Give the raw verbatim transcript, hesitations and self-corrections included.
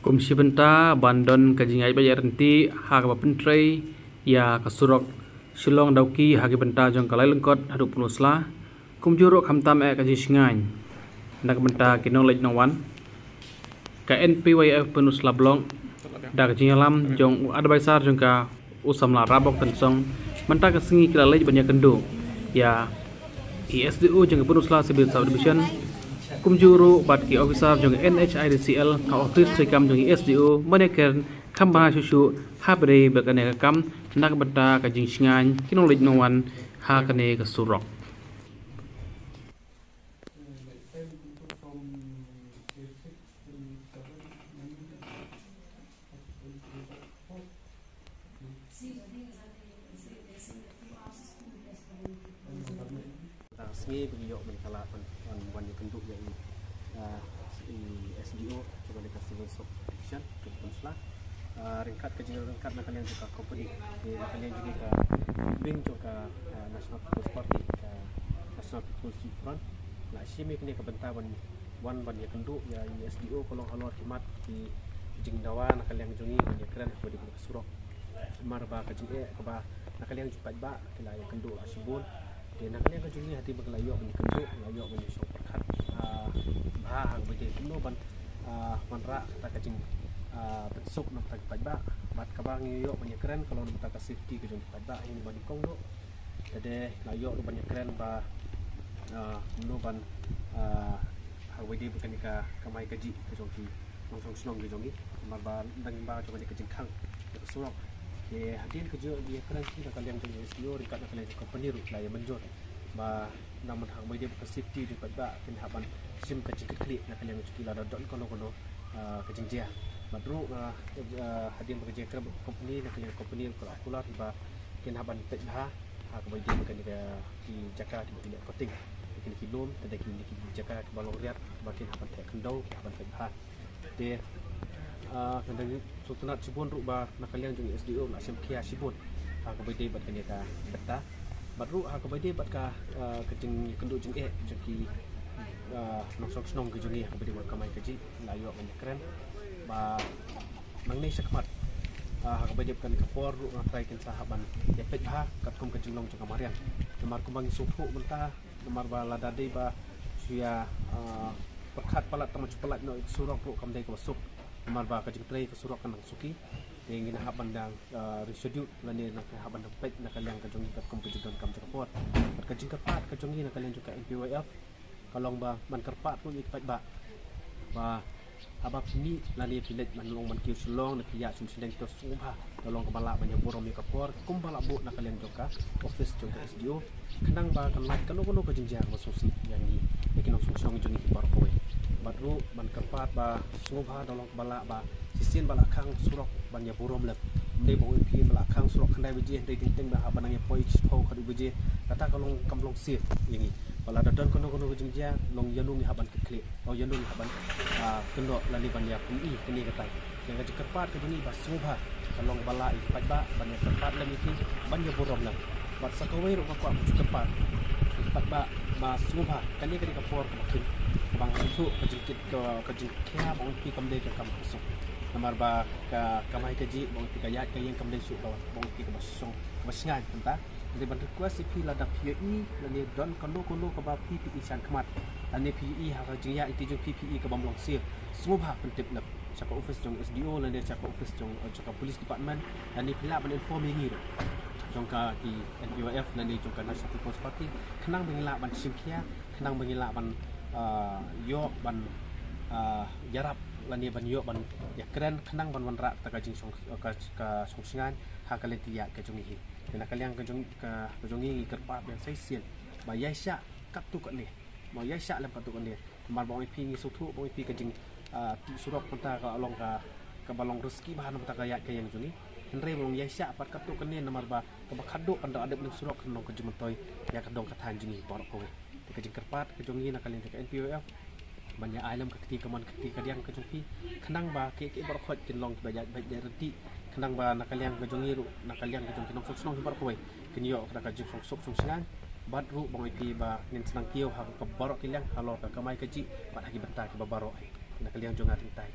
Kum shi bynta ban don ka jingïaid bad ïaid ryntih ha kaba pyntrei ïa ka surok Shillong Dawki ha ki bynta jong ka Lailyngkot haduh Pynursla. Kumjuh ruh khamtam eh ka jingshngaiñ na ka bynta ki nongleit nongwan, ka N P Y F Pynursla Block da ka jingïalam jong u advisor jong ka, u samla Rabok Tynsong, mynta ka sngi ki la leit ban ïakynduh ïa i S D O jong ka Pynursla Civil Sub Division, kumjuh ruh bad ki officer jong N H I D C L, ka office treikam jong i S D O, ban ïakren kham bha shuh shuh ha bynta ba kane ka kam na ka bynta ka jingshngaiñ ki nongleit nongwan ha kane ka surok. Tang sngi ba ngi ïoh ban kylla ban, ban, ban ïakynduh ïa i, ah, i S D O jong ka Civil Sub Division jong ka Pynursla. Ah, ryngkat ka jingryngkat na ka liang jong ka company, na ka liang jong ka wing jong ka, ah, National People's Party, ka National People's Youth Front. La shim ïa kane ka bynta ban wan ban ïakynduh ïa i S D O ka long halor ki mat ki jingdawa na ka liang jong ngi ban ïakren ha kaba ïadei bad ka surok. Namar ba ka jingeh kaba na ka liang jong ki paidbah ki la ïakynduh ha shibun. Te na ka liang ka jong ngi hadien ba ngi la ïoh ban ïakynduh, la ïoh ban ïashong pyrkhat, ah, bha ha kaba ïadei kumno ban, ah, wanrah kata ka jing, ah, pynsuk na bynta ki paidbah. Bad kaba ngi ïoh ban ïakren ka long na bynta ka safety ka jong ki paidbah, ïa kane ba nyngkong duh. Te dei la ïoh ruh ban ïakren ba, ah, kumno ban, ah, ha kaba ïadei bad kane ka kamai kajih ka jong ki nongshong shnong ki jong ngi. Namar ba dang ba jong kane ka jingkhang ka surok. Te hadien ka jingïoh ïakren ki na ka liang jong i S D O ryngkat na ka liang jong ka company ruh ki la ïa mynjur ba namar ha kaba ïadei bad ka safety jong ki paidbah kin hap ban shim ka jingkitkhlieh na ka liang jong ki lada don kano kano, ah, ka jingjia. Bad ruh, ah, ah, hadien ba ka jingïakren bad ka company na ka liang company ruh ka la kular ba kin hap ban peit bha ha kaba ïadei bad kane ka ki jaka kiba ki leh cutting, kine ki lum, te dei kine ki jaka kiba long riat ba kin hap ban theh khyndew, kin hap ban peit bha. Te, ah, ngan da sngewtynnat shibun ruh ba na ka liang jong i S D O la shim khia shibun ha kaba ïadei bad kane ka bynta. Bad ruh ha kaba ïadei bad ka, ah, ka jingïakynduh jingeh jong ki, ah, nongshong shnong ki jong ngi ha kaba ïadei bad ka kamai kajih, la ïoh ban ïakren ba nangne shakhmat, ah, ha kaba ïadei bad kane ka por ruh nga trai kin sa hap ban ïa peit bha katkum ka jinglong jong ka mariang. Namar kumba ngi sngewthuh mynta, namar ba lada dei ba shu ïa, ah, pyrkhat palat tang ba shu pyllait noh ïa ka surok ruh kam dei kaba suk. Namar ba ka jingtrei ka surok ka nang suki. Te ngin hap ban dang, ah, reschedule lane nang hap ban dang peit na ka liang ka jong ngi katkum ka jingdonkam jong ka por. Bad ka jingkyrpad ka jong ngi na ka liang jong ka N P Y F ka long ba ban kyrpad ruh ïa ki paidbah ba haba phi mih lane phi leit ban long ban kiew Shillong ne phi ïaid sha Shillong, to sngewbha da long kaba lah ban ïa burom ïa ka por kumba la buh na ka liang jong ka office jong ka S D O, khnang ba kan lait kano kano ka jingjia kaba sngewsih ïa ngi ïa ki nongshong shnong jong ngi baroh kawei. Bad ruh ban kyrpad ba sngewbha da long kaba lah ba shisien ba la khang surok ban ïa burom lem. Ym dei ba ong ïa phi ba la khang surok khyndai baje, hynrei teng teng ba hap ban nang ïa poi shiphew khatduh baje, kata ka long kam long safe ïa ngi. Ba lada don kano kano ka jingjia, long ïano ngi hap ban kit khlieh, long ïano ngi hap ban, ah, kynnoh lane ban ïa pyni kane katai. Ïa ka jingkyrpad ka jong ngi ba sngewbha ka long ba lah ïa ki paidbah ban ïa kyrpad lem ïa ki, ban ïa burom lem. Bad sa kawei ruh nga kwah ban jingkyrpad ïa ki paidbah ba sngewbha kane ka dei ka por kaba khin, ba nga sngewthuh ka jingkit ka, ka jingkhia ba ong ïa phi kam dei ka kam kaba suk. Namar ba ka kamai kajih ba ong ïa phi ka ïaid ka ïeng kam dei shuh ba ong ïa phi kaba shong kaba shngaiñ mynta. Hynrei ban request ïa phi lada phi ïohi lane don kano kano kaba phi phi i shakhmat lane phi ïohi ha ka jingïaid lynti jong phi phi i ka bym long sir, sngewbha pyntip lem sha ka office jong S D O lane sha ka office jong, eh, sha ka police department lane phi lah ban inform ïa ngi ruh jong ka ki N P Y F lane jong ka National People's Party khnang ba ngin lah ban shim khia, khnang ba ngin lah ban, ah, ïoh ban, ah, ïarap lane ban ïoh ban ïakren khnang ban wanrah kata ka jingshong, ka, ka shong shngaiñ ha ka lynti ïaid ka jong ngi hi. Te na ka liang ka jong, ka, ka jong ngi ngi kyrpad biang sa shisien ba ïaishah katto katne. Mo ïaishah lem katto katne. Namar ba ong ïa phi ngi sngewthuh ba ong ïa phi ka jing, ah, tih surok mynta ka long ka, kaba long risky bha na bynta ka ïaid ka ïeng jong ngi. Hynrei ba long ïaishah pat katto katne namar ba kaba khatduh ban da dep lem surok kan long ka jingmyntoi ïa ka dong ka thaiñ jong ngi baroh kawei. Te ka jingkyrpad ka jong ngi na ka liang jong ka N P Y F ban ïa ai lem ka kti kamon ka kti kadiang ka jong phi khnang ba ki, ki baroh khoit kin long kiba ïaid beit ïaid ryntih, khnang ba na ka liang ka jong ngi ruh, na ka liang ka jong ki nongshong shnong hi baroh kawei kin ïoh ka, ka jingsuk shong shngaiñ. Bad ruh ba ong ïa phi ba ngin sa nang kiew ha ka baroh ki liang halor ka kamai kajih bad ha ki bynta kiba baroh hi. Na ka liang jong nga tang tai.